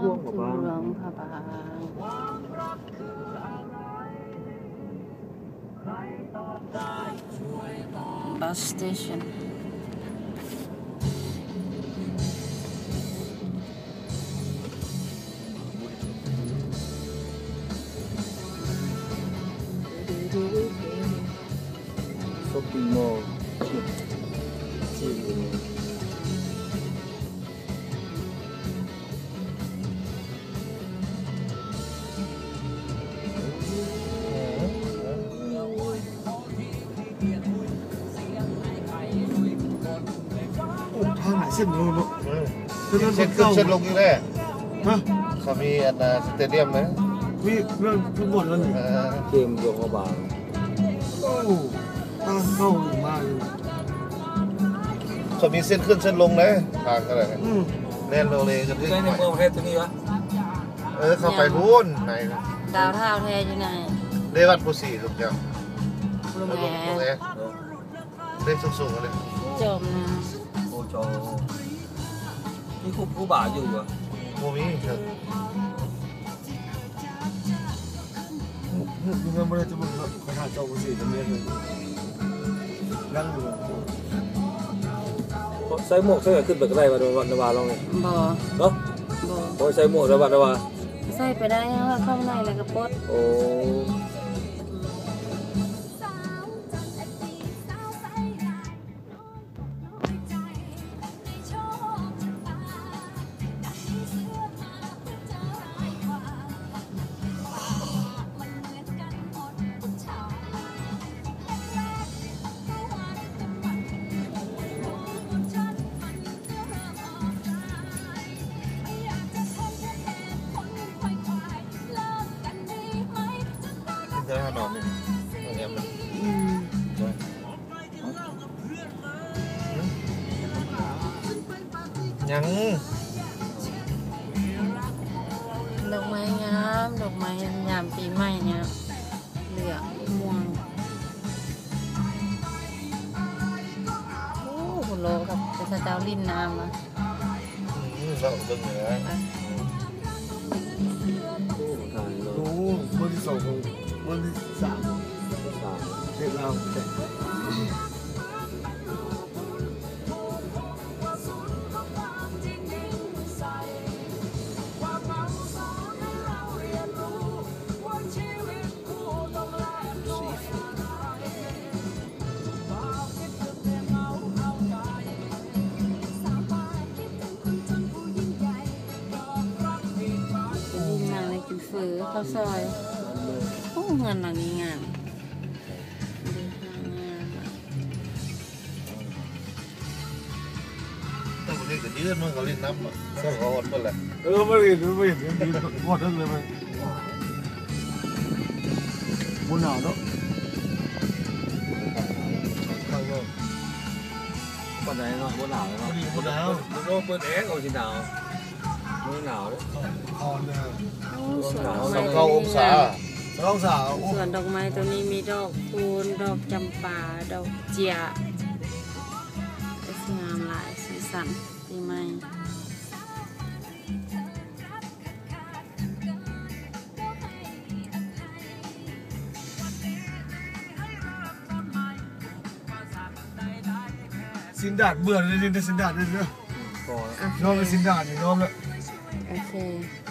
ຫຼວງພະບາງ ຫຼວງພະບາງ Bus station. ຊັອບປິງມໍ ໂອ້ ທາງຫຼາຍເສັ້ນເນາະ ເອີ ເສັ້ນ ເສັ້ນຂຶ້ນເສັ້ນລົງອີກແລ້ວ ຮະ ເຂົາມີອັນນາ ສະເຕດຽມນະ ມີເລື່ອງຟຸດບອນນັ້ນ ເອີ ເກມຫຼວງພະບາງ ໂອ້ ທາງເຂົ້າມາຢູ່ ເຂົາມີເສັ້ນຂຶ້ນເສັ້ນລົງເດ້ ທາງກໍໄດ້ ອືມ ແລ່ນໂລເລກັນ ໃນເມືອງປະເທດຕົວນີ້ວະ? ເອີ ເຂົ້າໄປພຸ້ນ ໃນດາວທາວແທ້ຢູ່ໃນ ເດ້ວັດພູສີ ລຸງແກ້ວ ລຸງແອ ລຸງແອ ເດ້ ສູງໆເລີຍ ຈອມນະ ໂອ້ ຈອມ ມີຄູ ຄູບາຢູ່ຢູ່ຫວະ? ບໍ່ມີ ເອີ ຍັງບໍ່ໄດ້ຈະເບິ່ງເນາະ ໄປຫາເຈົ້າບໍ່ຊິຈະມີເລີຍ ຍັງຢູ່ ໃສ່ໝວກໃສ່ຫຍັງຂຶ້ນໄປກໍໄດ້ວ່າ ວ່າ ວ່າລອງນີ້ ບໍ່ ເນາະ ບໍ່ ບໍ່ໃສ່ໝວກແລ້ວວ່າ ແລ້ວວ່າ ໃສ່ໄປໄດ້ ເຮົາເຂົ້າໃນແລ້ວກໍປົດ ໂອ້. ເດີນຫານອນນີ້ ໂຮງແຮມນະ ອືມ ຍັງ ດອກໄມ້ງາມ ດອກໄມ້ຍາມປີໃໝ່ນີ້ ເຫຼືອງ ມ່ວງ ໂອ້ ໂລກັບເຂົາເຈົ້າຫຼິ້ນນ້ຳ ອືມ ເລາະເບິ່ງເລີຍ ໂອ້ ເບີທີສອງຂອງ ເບີທີສາມ ສາມ ເທບລາວ ກິນເຝີ ເຂົ້າຊອຍ ໂອ້ ເຮືອນຫຼັງນີ້ງາມ ງາມ. ແຕ່ບໍ່ໄດ້ກໍຢືນ ມັນກໍຫຼິ້ນນຳ ມັນກໍຮອດເບິດແຫຼະ ເອີ ມັນເຫັນ ມັນເຫັນ ມັນຮອດເທິງເລີຍ ມັນບໍ່ໜາວເນາະ ຂ້າງນອກປານໃດເນາະ ບໍ່ໜາວເນາະ ບໍ່ໜາວ ເປີດແອກໍຊິໜາວ ບໍ່ໜາວເດ້ ອ່ອນເດີ ໂອ້ ສວນດອກໄມ້ ສອງເກົ້າອົງສາ ສອງສາ ໂອ້ ສວນດອກໄມ້ໂຕນີ້ມີດອກຄູນ ດອກຈຳປາ ດອກເຈຍ ສວຍງາມຫຼາຍ ສີສັນປີໃໝ່. ຊີ້ນດາດເບື່ອເລີຍ ຊີ້ນດາດເລີຍເດີ ຍອມແລ້ວ ຊີ້ນດາດນີ້ຍອມແລ້ວ ໂອເຄ.